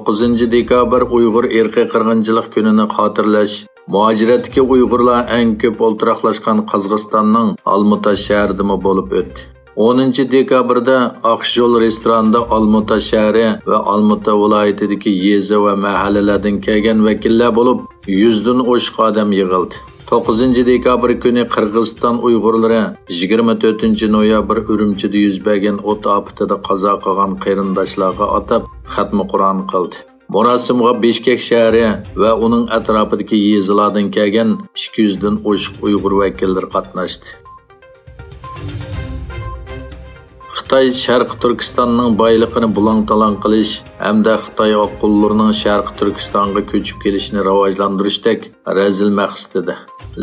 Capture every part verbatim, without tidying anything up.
توققۇزىنچى دېكابىر ئۇيغۇر ئىرقىي قىرغىنچىلىق كۈنىنى خاتىرىلەش مۇھاجىرەتتىكى ئۇيغۇرلار ئەڭ كۆپ ئولتۇراقلاشقان قازاقىستاننىڭ ئالمۇتا شەھىرىدىمۇ بولۇپ ئۆتتى. ئونىنچى دېكابىردا ئاقشول رېستورانىدا ئالمۇتا شەھىرى ۋە ئالمۇتا ۋىلايىتىدىكى يېزا ۋە مەھەللىلەردىن كەلگەن ۋەكىللەر بولۇپ، يۈزدىن ئوشۇق ئادەم يىغىلدى. توققۇزىنچى دېكابىر كۈنى قىرغىزىستان ئۇيغۇرلىرى يىگىرمە تۆتىنچى نويابىر ئۈرۈمچىدە يۈز بەرگەن ئوت ئاپىتىدە قازا قىلغان قېرىنداشلارغا ئاتاپ خەتمە قۇرئان قىلدى. مۇراسىمغا بىشكەك شەھىرى ۋە ئۇنىڭ ئەتراپىدىكى يېزىلاردىن كەلگەن ئىككى يۈزدىن ئوشۇق ئۇيغۇر ۋەكىللىرى قاتناشتى. خىتاي شەرقىي تۈركىستاننىڭ بايلىقىنى بۇلاڭ-تالاڭ قىلىش ھەمدە خىتاي ئاققۇنلىرىنىڭ شەرقىي تۈركىستانغا كۆچۈپ كېلىشىنى راۋاجلاندۇرۇشتەك رەزىل مەقسىتىدە،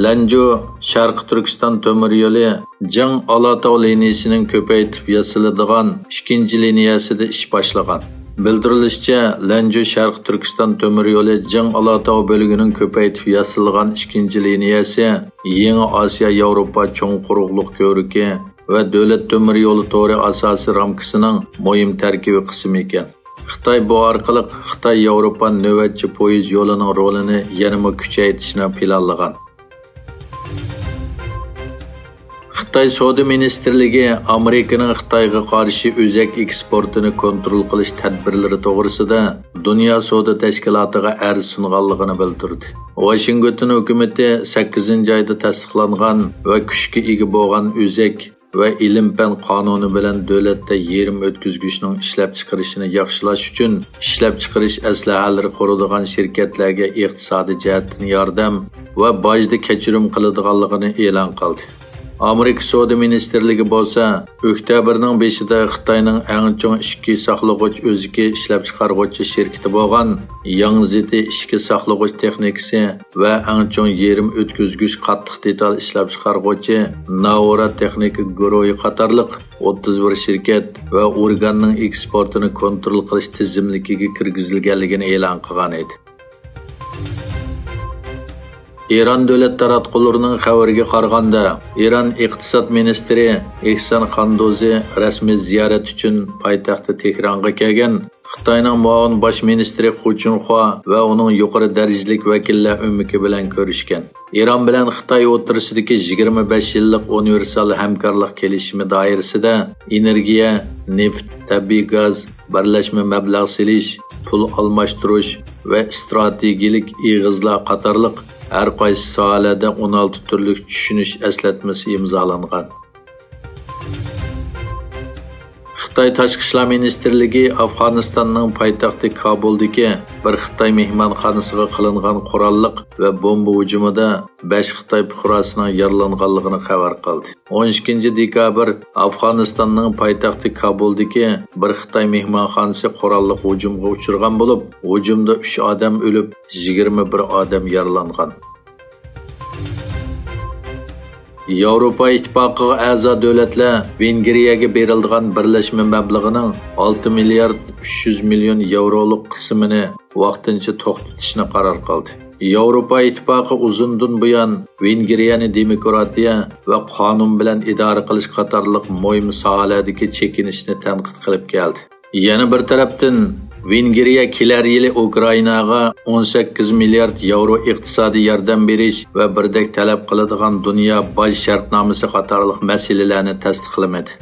لەنجۇ شەرقىي تۈركىستان تۆمۈر يولى جىڭ ئالاتاۋ لىنىيىسىنىڭ كۆپەيتىپ ياسىلىدىغان ئىككىنچى لىنىيەسىدە ئىش باشلىغان. بىلدۈرۈلۈشىچە، لەنجۇ شەرقىي تۈركىستان تۆمۈر يولى جىڭ ئالاتاۋ بۆلىكىنىڭ كۆپەيتىپ ياسىلىدىغان ئىككىنچى لىنىيەسى يېڭى ئاسىيا ياۋروپا چوڭ قۇرۇقلۇق كۆۋرۈكى ۋە دۆلەت تۆمۈر يولى تورى ئاساسىي رامكىسىنىڭ مۇھىم تەركىبىي قىسمى ئىكەن. خىتاي بۇ ئارقىلىق خىتاي ياۋروپا نۆۋەتچى پويىز يولىنىڭ رولىنى يەنىمۇ كۈچەيتىشنى پىلانلىغان. خىتاي سودا مىنىستىرلىكى ئامېرىكىنىڭ خىتايغا قارشى ئۆزەك ئېكسپورتىنى كونترول قىلىش تەدبىرلىرى توغرىسىدا دۇنيا سودا تەشكىلاتىغا ئەرز سۇنغانلىقىنى بىلدۈردى. ۋاشىنگتون ھۆكۈمىتى سەككىزىنچى ئايدا تەستىقلانغان ۋە كۈچكە ئىگە بولغان ئۆزەك ۋە ئىلىم-پەن قانۇنى بىلەن دۆلەتتە يېرىم ئۆتكۈزگۈچنىڭ ئىشلەپچىقىرىشىنى ياخشىلاش ئۈچۈن ئىشلەپچىقىرىش ئەسلىھەلىرى قۇرىدىغان شىركەتلەرگە ئىقتىسادىي جەھەتتىن ياردەم ۋە باجدا كەچۈرۈم قىلىدىغانلىقىنى ئېلان قىلدى. ئامېرىكا سودا مىنىستىرلىكى بولسا ئۆكتەبىرنىڭ بېشىدا خىتاينىڭ ئەڭ چوڭ ئىچكى ساقلىغۇچ ئۆزىكى ئىشلەپچىقارغۇچى شىركىتى بولغان ياڭزىتى ئىچكى ساقلىغۇچ تېخنىكىسى ۋە ئەڭ چوڭ يېرىم ئۆتكۈزگۈچ قاتتىق دېتال ئىشلەپچىقارغۇچى ناۋورا تېخنىكا گۇرۇھى قاتارلىق ئوتتۇز بىر شىركەت ۋە ئورگاننىڭ ئېكسپورتىنى كونترول قىلىش تىزىملىكىگە كىرگۈزۈلگەنلىكىنى ئېلان قىلغان ئىدى. ئىران دۆلەت تاراتقۇلىرىنىڭ خەۋىرىگە قارىغاندا، ئىران ئىقتىساد مىنىستىرى ئېھسان خاندوزى رەسمىي زىيارەت ئۈچۈن پايتەختى تېھرانغا كەلگەن خىتاينىڭ مۇئاۋىن باش مىنىستىرى خۇ چۈنخۇا ۋە ئۇنىڭ يۇقىرى دەرىجىلىك ۋەكىللەر ئۆمىكى بىلەن كۆرۈشكەن. ئىران بىلەن خىتاي ئوتتۇرىسىدىكى يىگىرمە بەش يىللىق ئۇنىۋېرسال ھەمكارلىق كېلىشىمى دائىرىسىدە ئېنېرگىيە، نېفىت، تەبىئىي گاز، بىرلەشمە مەبلەغ سېلىش، پۇل ئالماشتۇرۇش ۋە ئىستراتېگىيەلىك ئېغىزلار قاتارلىق ھەر قايسى ساھەلەردە ئون ئالتە تۈرلۈك چۈشىنىش ئەسلەتمىسى ئىمزالانغان. خىتاي تاشقى ئىشلار مىنىستىرلىكى ئافغانىستاننىڭ پايتەختى كابۇلدىكى بىر خىتاي مېھمانخانىسىغا قىلىنغان قوراللىق ۋە بومبا ھۇجۇمىدا بەش خىتاي پۇقراسىنىڭ يارىلانغانلىقىنى خەۋەر قىلدى. ئون ئىككىنچى دېكابىر ئافغانىستاننىڭ پايتەختى كابۇلدىكى بىر خىتاي مېھمانخانىسى قوراللىق ھۇجۇمغا ئۇچرىغان بولۇپ، ھۇجۇمدا ئۈچ ئادەم ئۆلۈپ، يىگىرمە بىر ئادەم يارىلانغان. ياۋروپا ئىتتىپاقىغا ئەزا دۆلەتلەر ۋېنگرىيەگە بېرىلىدىغان بىرلەشمە مەبلىغىنىڭ ئالتە مىليارد ئۈچ يۈز مىليون ياۋرولۇق قىسمىنى ۋاقتىنچە توختىتىشنى قارار قىلدى. ياۋروپا ئىتتىپاقى ئۇزۇندىن بۇيان ۋېنگرىيەنى دېموكراتىيە ۋە قانۇن بىلەن ئىدارە قىلىش قاتارلىق مۇھىم ساھەلەردىكى چېكىنىشنى تەنقىد قىلىپ كەلدى. يەنە بىر تەرەپتىن، ۋېنگرىيە كېلەر يىلى ئۇكرائىناغا ئون سەككىز مىليارد ياۋرو ئىقتىسادىي ياردەم بېرىش ۋە بىردەك تەلەپ قىلىدىغان دۇنيا باج شەرتنامىسى قاتارلىق مەسىلىلەرنى تەستىقلىمىدى.